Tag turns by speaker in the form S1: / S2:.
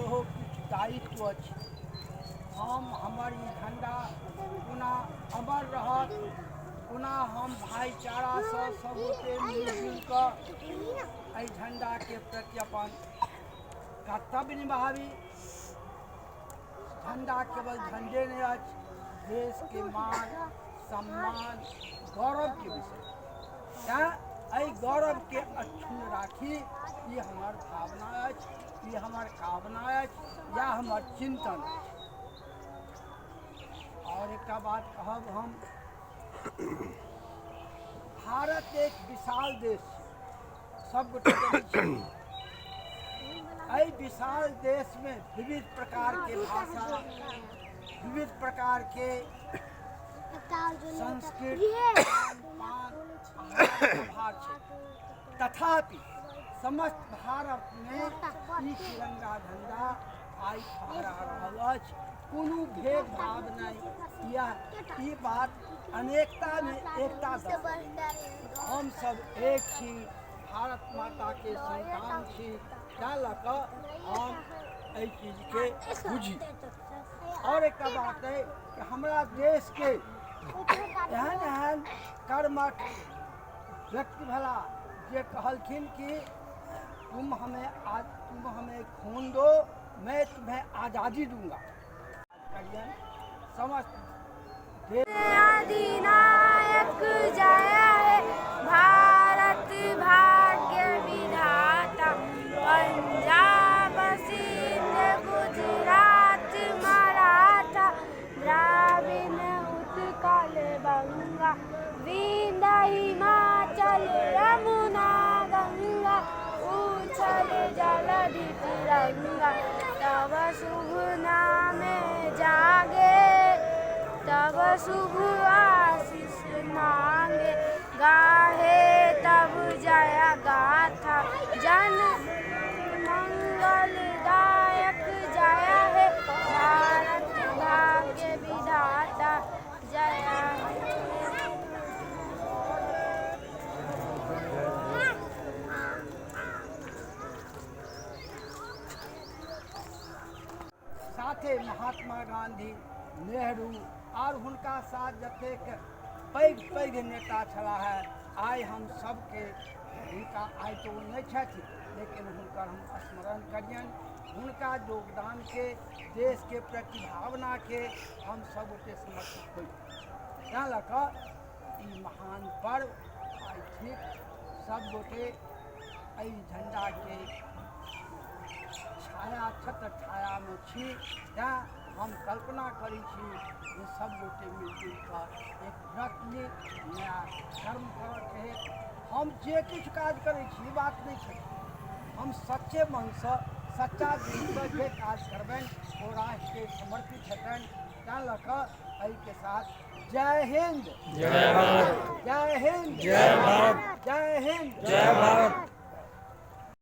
S1: सेहो किछु दायित्व अछि। हम हमर ई झण्डा कोना अमर रहत, कोना हम भाइचारासँ सभगोटे मिलजुलि कऽ एहि झण्डाके प्रति अपन कर्तव्य निभाबी। झण्डा केवल झण्डे नहि अछि, देशके मान सम्मान गौरवके विषय। तैँ एहि गौरवके अक्षुण्ण राखी, ई हमर भावना अछि, ई हमर कामना अछि, या हमर चिन्तन अछि। आओर एकटा बात कहब हम, भारत एक विशाल देश छै, सब गोटे जनै छी। एहि विशाल देशमे विविध प्रकारके भाषा, विविध प्रकारके संस्कृत, खान पान छै, तथापि समस्त भारतमे ई तिरंगा झंडा आइ फहरा रहल अछि। कोनो भेदभाव नहि। इएह ई बात अनेकतामे एकता हमसभ एक छी, भारत माताके संतान छी। तैँ लऽ कऽ हम एहि चीजके बुझी। आओर एकटा बात अइ कि हमरा देशके एहन एहन कर्मठ व्यक्ति भेला जे कहलखिन कि तुम हमें आज तुम हमें खून दो, मैं तुम्हें आज़ादी दूंगा। करियन समस्त
S2: अधिनायक जय हे भारत भाग्य विधाता, पंजाब सिंध गुजरात मराठा, द्राविड़ उत्कल बंगा, विंध्य हिमाचल यमुना गंगा, उछल जलधि तिरंगा, तब शुभ नामे जागे, तब शुभ आशीष मांगे, गाहे तब जय गाथा, जन मंगलदायक जय हे भारत भाग्य विधाता, जय हे।
S1: साथे महात्मा गांधी, नेहरू आर हुनका साथ जतेक पैघ पैघ नेता छलाह है, आइ हम सबके हुनका, आइ तऽ ओ नहि छथि, लेकिन हुनकर हम स्मरण करियनि। हुनका योगदानके, देशके प्रति भावनाके हम सब गोटे समर्पित होइ। तैँ लऽ कऽ ई महान पर्व आइ ठीक सब गोटे एहि झण्डाके छाया छत्र छायामे छी। तैँ हम कल्पना करै छी जे सब गोटे मिलजुलि कऽ एक व्रत ली, नया कर्म करऽके हइ। हम जे किछु काज करै छी, ई बात नहि छै, हम सच्चे मनसँ सच्चा दिलसँ जे काज करबनि ओ राष्ट्रके समर्पित हेतनि। तैँ लऽ कऽ एहिके साथ जय हिन्द,
S3: जय भारत,
S1: जय हिन्द,
S3: जय भारत,
S1: जय हिन्द,
S3: जय भारत।